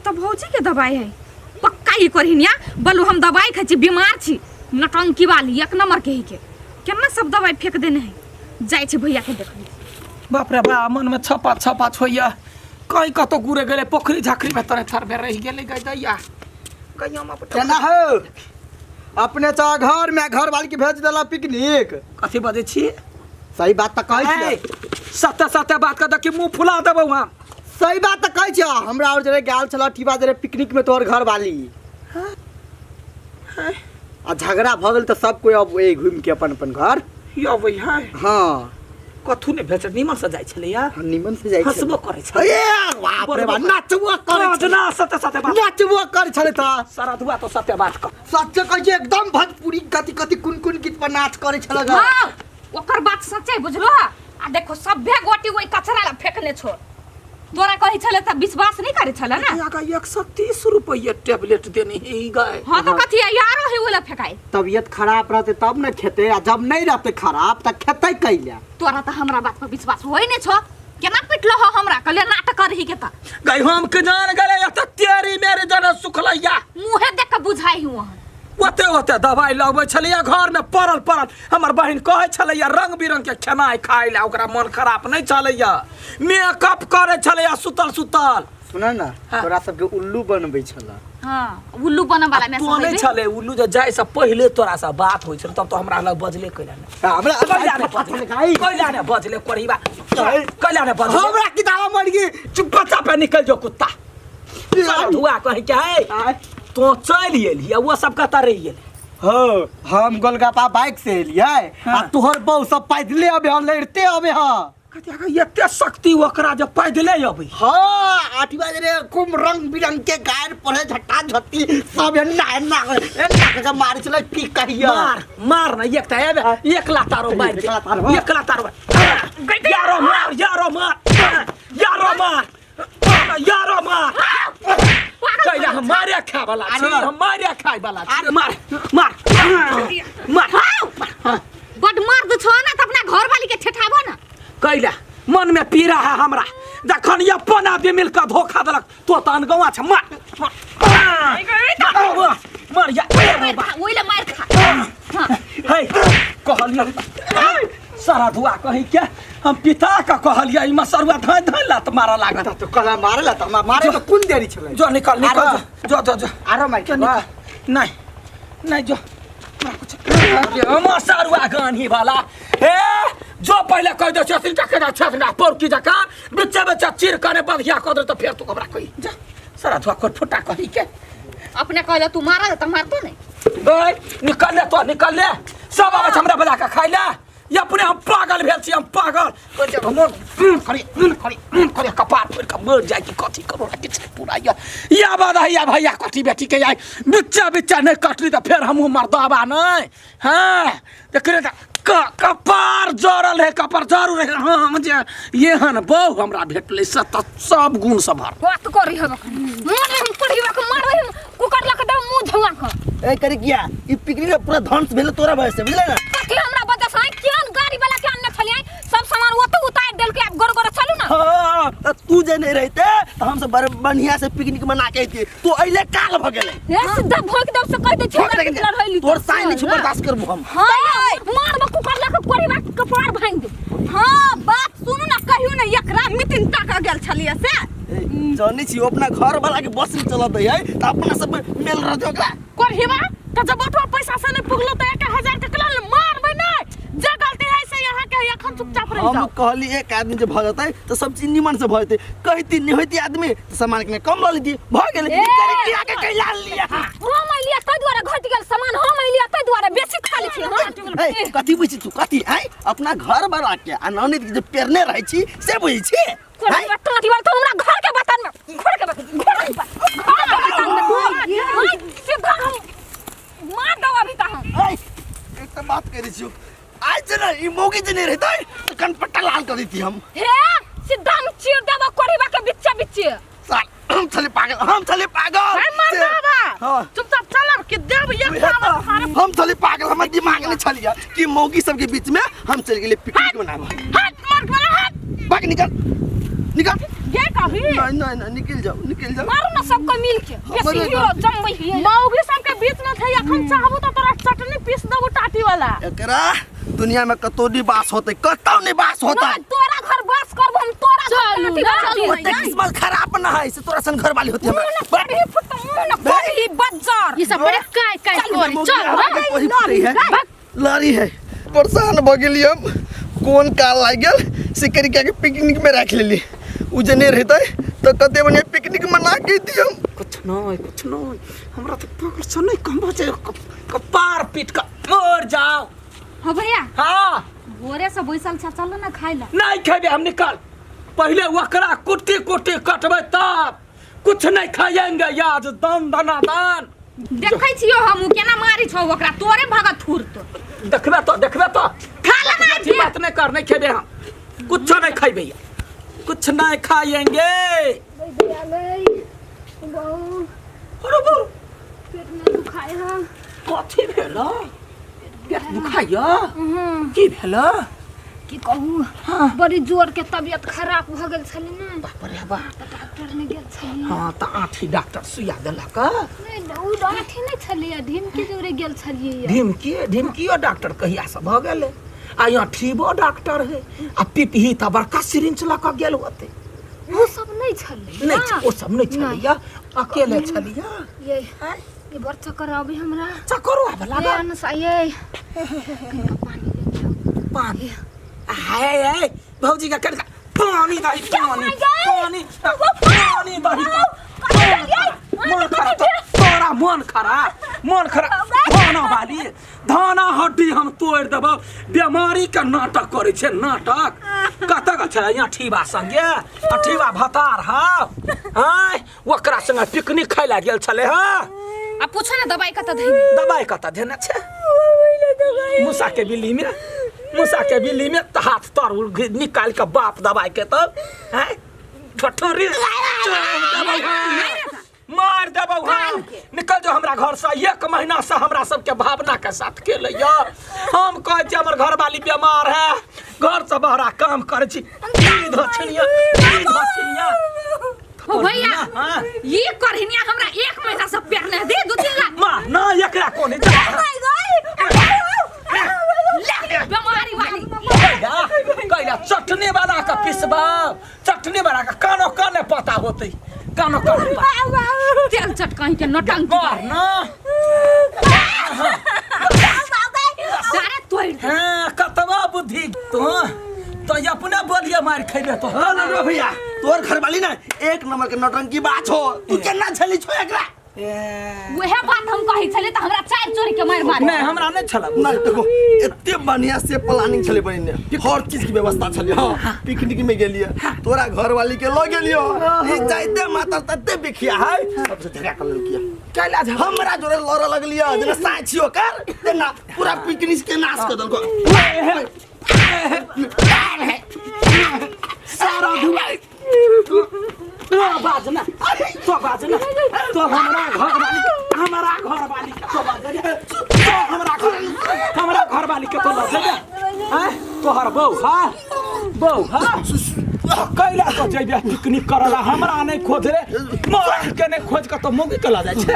तऽ भौजी के दवाई है पक्का ई करहिनिया बलू हम दवाई खाइ छी बीमार छी नटंकी वाली एक नंबर के ही के केना सब दवाई फेंक देने है जाइ छी भैया के देखबै। बाप रे बा, मन में छपा छपा छोइया कहीं कतो गुरे गेले पोखरी झाखरी में तरे थर में रह गेले गई दैया कहीं हम अपन केना हो अपने चा घर में घर वाली के भेज देला पिकनिक। कथी बजै छी? सही बात तऽ कहै ए, छियै। सत्य सत्य बात कर देखी मुंह फुला देबौ हम। सही बात तऽ कहै छियै। हमरा और जरे गेल छल ठीबा जरे पिकनिक में तोहर घर वाली आ झगड़ा भऽ गेल तऽ सब कोई अब ए घूम के अपन अपन घर अबै है। हाँ। कथू ने भेज निमन से जाइ छलैया। हाँ, निमन से जाइ छलै। हंसबो करै छलै। ए बाप रे बाप, नाचबो करै छलै। ना, सत्य सत्य बात। नाचबो करै छलै तऽ। सरधुआ तो सत्य बात कर। सत्य कहै छियै, एकदम भोजपुरी कथी कथी कोन कोन गीत पर नाच करै छलै ग। हाँ, ओकर बात सच्चे बुझलो। आ देखो सभे गोटी ओहि कचरा ला फेकने छो। तोरा कहै छलै तऽ विश्वास नहि करै छलै ने। आगा 130 रुपये टेबलेट देने हे ई गाय। हाँ तो कथी है यारो है ओला फेकाई। तबियत खराब रहते तब न खेते, आ जब नहीं रहते खराब त खेते कैला। तोरा त हमरा बात पर विश्वास होय नै छो, केना पिटलो हो हमरा कहले नाटक करही के त। गई हम के जान गेले या त तेरी मेरी जने सुखलैया। मुहे देख के बुझाई हुआ। ओते ओते दवाई लबै छलैया घर में पड़ल पड़ल। हमर बहिन कहै छलैया रंग बिरंग के खेनाइ खाइ ला, ओकरा मन खराब नहीं छलैया। मेकअप करै छलैया सुतल सुतल। सुन ना, हाँ। तोरा सबके उल्लू बनबै छला। हाँ, उल्लू बनऽ वाला में तो नहीं से छलै उल्लू, जे जाइ से पहिले तोरा से बात होइ छल तब तो हमरा लग बजले कैला ने। हमरा कैला ने बजले, कैला ने बजले कोढ़ीबा, कैला ने बजले। हमरा किताब मर गई। चुप बच्चा पे निकल जो कुत्ता। धुआ कहीं के है तो चल एलियै, वो सब कतऽ रहि गेलै? हो, हम गोलगप्पा बाइक से एलियै। हाँ। आ तोहर बहू सब पैदले अबे हँ, लड़ते अबे हँ। कथी अगर एते शक्ति ओकरा जे पैदले अबै? हाँ, 8 बजे रे खूब रंग बिरंग के गायर पड़े झट्टा झट्टी सब एन्ना एन्ना एन्ना के मारे छलै की कहिया। मार मार ना, एकटा एबे एक लातारो मार दे। एक लातारो, हाँ। एक लातारो मार। यारो मार, यारो मार, यारो मार, यारो मार। कैला हम मारे खाए वाला छी, हम मारे खाए वाला छी। मार मार मार। बड मर्द छो ना त अपना घर वाली के ठेठाबो ना। कैला मन में पीड़ा है हमरा, जखन अपन आदमी मिल के धोखा देलक तो तहन गौआ छ। मार मार मार मार या ओइ ले मार खा। हाँ। हे कहलियै सारा धुआ कहीं के हम पिता के कहलियै ई मसरुआ धै धै लात मारऽ लागल। त तो कहला मारे ला त हमरा मारे के कोन देरी छलै? जो निकल, निकल, आरो। जो, जो, जो। आरो मार जो के बा। निकल। नहीं, नहीं, जो। हमरा कुछ मसरुआ गानी वाला। ए, जो पहिले कह दे छथिन जखन छथिन आ पौरकी जकाँ बिच्चे बिच्चे चीर कने बधिया कऽ दे त फेर तू हमरा कही जा सारा धुआ कर फुटा कही के। अपने कहले तू मारल त मारतो नहीं। ए, निकल ले तो, निकल ले। सब आबै छै हमरा बजा के खाइ ले। ये अपने हम पागल भेल छी, हम पागल। ओइ जे हमर करी, करी, करी, कपार फोड़ि कऽ मरि जाइ कि कथी करू, हमरा किछु नहि पूरा यऽ। या बाद हैया भैया कथी बेटी के आइ बिच्चा बिच्चा नहि कटली तऽ फेर हमहूँ मर्दाबा नहि। हाँ, देखने तऽ कपार जरल है, कपार जरूर है। हाँ, हम जे एहन बहु हमरा भेटलै से तऽ सब गुण से भरल। बात करी हम अखन। मारे हम पढ़िवा के मारे हम कुकर लके दे मुंह धुआ के। ए करे किया ई पिकनिक में पूरा ध्वंस भेल तोरा वजह से, बुझले ना? कथी हमरा वजह से? केहन गाड़ी वाला के आनने छलियै, सब सामान ओतऽ उतारि देलकै, आब गोर गोर चलू ना। हाँ, त तू जे नहीं रहते त हम सब बड़ बढ़िया से पिकनिक मना के अइती, तू अइले काल भ गेलै। हे सीधा भोंक देब से कह दे छी, भोंक देब हमरा रहली। तोर साइन नहीं बर्दाश्त करबो हम। हाँ, मारब कुकर लके कोढ़िबा कपार भांगि दे। हाँ, बात सुनू ना, कहियो ना एकरा मीटिंग तक गेल छलियै से। ए, जानै छी अपना घर वाला के बस में चलत है त अपना सब मेल रहते ओकरा। कोढ़िबा त जब ओतबा पैसा से नहीं पुगलो त 1000 के कलल मारबै नहीं, जे गलती है से यहाँ के एखन चुपचाप रह हम जाओ। कहली एक आदमी जे भ जतै त सब चीज निमन से भ जतै, कहती नहीं होती आदमी त सामान के कम ल लेती, भ गेलै। ए! करे किया के कैला लिया? हम अइलियै ताहि दुआरे घटि गेल सामान, हम अइलियै ताहि दुआरे बेसी खाली छी हम। ए, कथी बुझी तू कथी? आय अपना घर वाला के आ ननद के जे पेरने रहै छी से बुझी छी? कोढ़िबा टाँटी वाला तो हमरा घर के बर्तन में, घर के बर्तन, घर के बर्तन, घर के बर्तन में तू सीधा हम मार दो अभी त हम। आय, एक त बात कह दै छियौ, आज जे ना ई मौगी जे नहीं रहतै त कनपट्टा लाल कर देती हम। हे सीधा हम चीर देबो कोढ़िबा के बिच्चे बिच्चे। साल हम छले पागल, हम छले पागल। हे मर बाबा। हाँ। चुपचाप चलब कि देब एक उहे साल तऽ, सारे। हम छले पागल, हमर दिमाग नहीं छलिया कि मौगी सबके बीच में हम चल गेलियै पिकनिक मनाबऽ। हट मर गेला हट। भाग निकल, निकल। गे कही। नहीं नहीं नहीं, निकल जाओ निकल जाओ। मारू ना सबको मिल के हमरे बेसी हीरो गलती। जमबै हियै। मौगी सबके बीच में थे अखन चाहबो तो तोरा चटनी पीस देबो टाटी वाला। एकरा दुनिया में कतौ नहीं बास होते, कतौ नहीं बास होता। नहीं, तोरा घर बास करबो हम, तोरा घर चलू टाटी ना, वाला चलू। ओते किस्मत खराब ना है से तोरा सन घर वाली होती मुंह हमरा। न कोढ़ी फुट, मुंह न कोढ़ी बज्जर। ई सब बड़े काय काय करे चल हमरा के कोही फुटै है, लड़ी है। परेशान भ गेली हम, कोन काल लागि गेल सिकरिका के पिकनिक में राखि लेली। उ जे नहीं रहते तो कते बढ़िया पिकनिक मना के दी हम। कुछ नहीं कुछ नहीं, हमरा तो पकड़ से नहीं कम बचे, कपार पीट के मर जाओ। हो भैया। हाँ। भोरे से बैसल छ, चलो ना खाइ ला। नहीं खेबे हम, निकल पहले ओकरा कुट्टी कुट्टी कटबे तब कुछ नहीं खाएंगे। याद दन दना दन देखै छियो हम उ केना मारी छौ ओकरा, तोरे भगत थुर तो। देखबे तो देखबे तो खा ले ना। अथी बात नहीं कर, नहीं खेबे हम कुछ नहीं खेबे, कुछ नहीं खाएंगे। अरे बो पेट में दुखाय है। कथी भेल? पेट दुखाइया? की भेल? की कहू, बड़ी जोर के तबियत खराब भ गेल छलै ने। बाप रे बाप। तऽ डॉक्टर ने गेल छलियै। हाँ तऽ आँठी डॉक्टर सुइया देलक? नहि नहि, ओ आँठी नहि छलैया, ढिमकी जोरे गेल छलियै। ढिमकी? ढिमकियो डॉक्टर कहिया से भऽ गेलै? आ यहाँ ठीबो डॉक्टर है आ पिपही तऽ बड़का सिरिंच लऽ कऽ गेल होतै। ओ सब नहि छलै। नहि ओ सब नहि छलैया, अकेले छलिया? ये ये बड़ चक्कर आबै हमरा। चक्करो आबऽ ये लागल? अनुसा ये कनिका पानी लेके आउ। पानी? हाय हाय, भौजी का कनिका पानी दही, पानी पानी पानी दही। मन खराब तोरा, मन खराब, मन खराब। धाना वाली धाना हड्डी हम तोड़ि देबौ। बेमारी के नाटक करै छै नाटक। कतऽ के छै यहाँ ठीबा संगे? अठीबा भतार हौ आँय, ओकरा संगे पिकनिक खाइ लए गेल छलै हँ। आ पूछो ने दवाई कतऽ धैने? दवाई कतऽ धेने छै? मूसा के बिल्ली में, मूसा के बिल्ली में तऽ हाथ तर निकालि कऽ बाप दवाई के तब आँय ठठरी मार देबौ हम। निकल जाओ हमरा घर से। एक महीना से हमरा सबके भावना के साथ खेलैया। हम कहै छी हमर घरवाली बीमार है, घर से बहरा काम करै छी, ई धछनिया ई धछनिया। हो भैया। हाँ। ये करहिनिया हमरा एक महीना से पेरने दे 2-3 लाख। मार ना एकरा कोने जा। ले बीमारी वाली। कैला कैला चटनी बना के पिसबा, चटनी बना के कानो काने पता होतै, कानो काने पता। तेल चटकाही के नौटंकी। मार ना। सारे तोड़ दे। हाँ कतबा बुद्धि तो तो अपने बोलिए मार खेबे तो। हाँ लड़वा भैया, तोर घरवाली ना एक नंबर के नौटंकी बात हो, तू केना छली छो एकरा? वएह बात हम कहै छलियै तऽ हमरा चारि चोरी के मारि मारे। नहीं हमरा नहीं छला। नहीं देखो एते बढ़िया से प्लानिंग छले बनेने, हर चीज की व्यवस्था छले। हाँ पिकनिक में गेलिए, तोरा घरवाली के ल गेलियो, ई जाइते माता तते बिखिया है सबसे झगड़ा कर लेलकिया। कैला झगड़ा? हमरा जोरे लड़ लगलिया जेना साइ छियो कर तेना पूरा पिकनिक के नाश कर देलको। सारा धुआई तो बाज ना, तो बाज ना, तो हमरा घर वाली, हमरा घर वाली के तो बाज ना, तो हमरा घर, हमरा घर वाली के तो लग जेबे हैं तोहर बहू। हाँ बहू, हाँ कैला तो जेबे पिकनिक करला, हमरा नहीं खोजले, मौगी के नहीं खोज के तो मौगी के ल जाइ छै।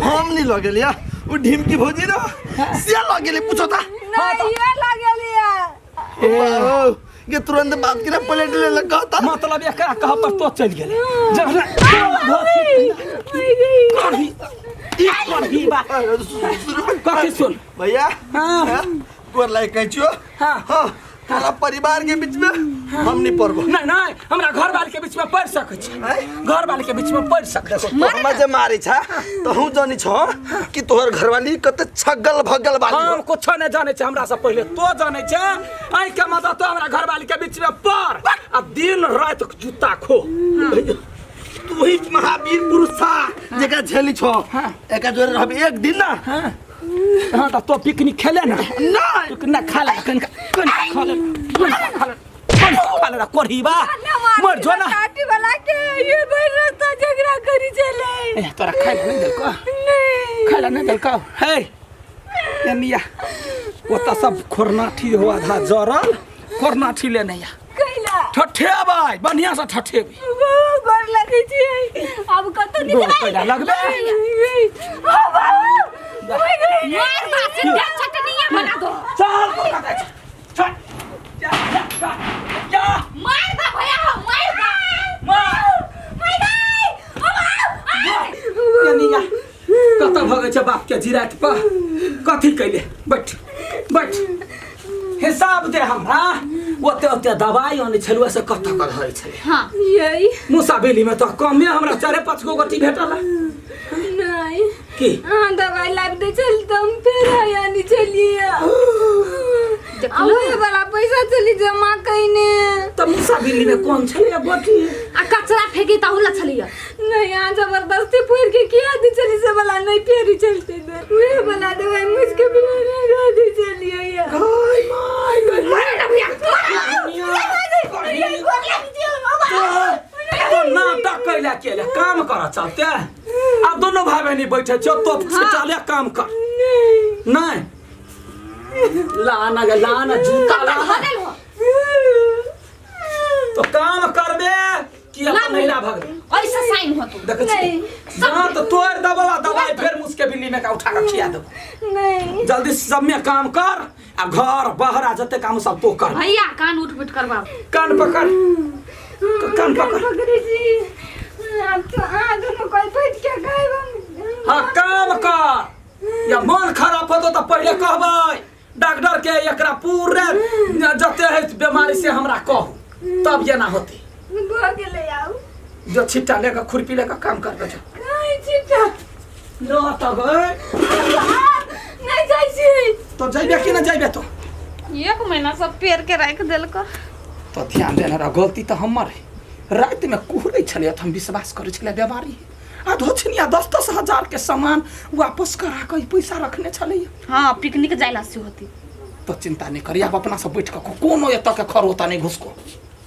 हम नहीं ल गेलिया, उ ढिमकी भौजी न से ल गेली, पूछो ता। हाँ, ये लगलिया। ओ के तुरंत बात के ना पलट ले कहता। मतलब एकरा कह पर तो चल गेले जब करही ई करही बा कथी सुन भैया। हाँ। गोर लाइक कहै छियो। हाँ। हाँ तोरा परिवार के बीच में हम नहीं पड़बो। नहीं नहीं, हमरा घर वाले के बीच में पड़ सकै छै। आँय? घर वाले के बीच में पड़ सकै छै। देखो तो हमरा जे मारे छा तो हम जानी छो कि तोहर घरवाली कते छगल भगल बाली हम हो। कुछो नहीं जाने छै, हमरा से पहिले तो जाने छै। आइ के मतलब तो हमरा घर वाले के बीच में पड़ आ दिन रात जूता खो। तू ही महावीर पुरुष छा जेकरा झेली छो। हाँ। एका जोरे रहबी एक दिन ना। हाँ हाँ तो पिकनिक खेले ना? नहीं। पिकनिक खा ले, कनिका कनिका खा ले, कनिका खा ले, कनिका खा ले कोढ़ीबा मर जो ना। काटी वाला के ये भर रास्ता झगड़ा करी चले। ए तोरा खाइ ला नहीं देलको? नहीं। खाइ ला नहीं देलको? हे एनिया ओतऽ सब खोरनाठी हो आधा जरल खोरनाठी लेने या। कैला? ठठेबै बढ़िया से ठठेबै गोर लगै छी आब कतौ नहीं गोर कैला लगबे मार दा सीधे चटनिया बना दो चल पकड़ दे चल जा जा जा जा मार दा भैया हो मार दा मार कनिया कतऽ भगै छै बाप के जिरात पर कथी कैले बैठ बैठ हिसाब दे हमरा ओते ओते दवाई अनै छलुआ से कतऽ कऽ धरै छलै हाँ यही मूसा बेली में तऽ कमे हमरा चारे पाँच गो गोटी भेटल है। नहीं की अहाँ दवाई लाबि दै छल तऽ हम फेर आनी छलियै देखलहुँ? आबे वाला पैसा चली जमा कइने तऽ मूसा बिल्ली में कोन छलै गोटी आ कचरा फेंकी ताहू ला छलियै नहीं अहाँ जबरदस्ती फोड़ के किया दी चली से वाला नहीं फेरी चलते उहे वाला दवाई मुझके बिना नहीं रह दी चलिए गाय माय गाय मार ना भैया तो नाटक कैला केला काम कर चलते अब दोनों भाई बहनी बैठे छो तो से चले काम कर नहीं लाना गे लाना जूता लाना भगल हो तो काम करबे कि अपन नैला भगबे ऐसा साइन हो तू देखै छी हाँ तो तोड़ देबो आ दवाई फेर मुसके बिल्ली में का उठा के खिया देबो नहीं जल्दी से सब में काम कर आ घर बाहर आ जते काम सब तो कर भैया कान उठ बैठ करवा कान पकड़ कान पकड़ पकड़े जी अब तो अहाँ दोनों कोई बैठ के खाएब हाँ काम कर या मन खराब होतो तो पहले कहबै डॉक्टर के एकरा पूरे जते है बीमारी से हमरा कहू तब ये ना होती भऽ गेलै आउ जो छिट्टा लेकर खुरपी लेकर काम कर जो कहाँ छिट्टा लो तो गए नहीं जाइ छी तो जइबे कि ना जइबे तो एक महीना सब पेड़ के राख देलको तो ध्यान देना रह गलती तो हमर है राति में कुहरै छलै तऽ हम विश्वास करै छलै व्यापारी आ धोछनिया 10-10 हजार के सामान वापस करा कऽ ई पैसा रखने छलै हाँ पिकनिक जाइला से होती तो चिंता नहीं करी आब अपना सब बैठ कऽ कोनो एतऽ के खरोता नहीं घुसको।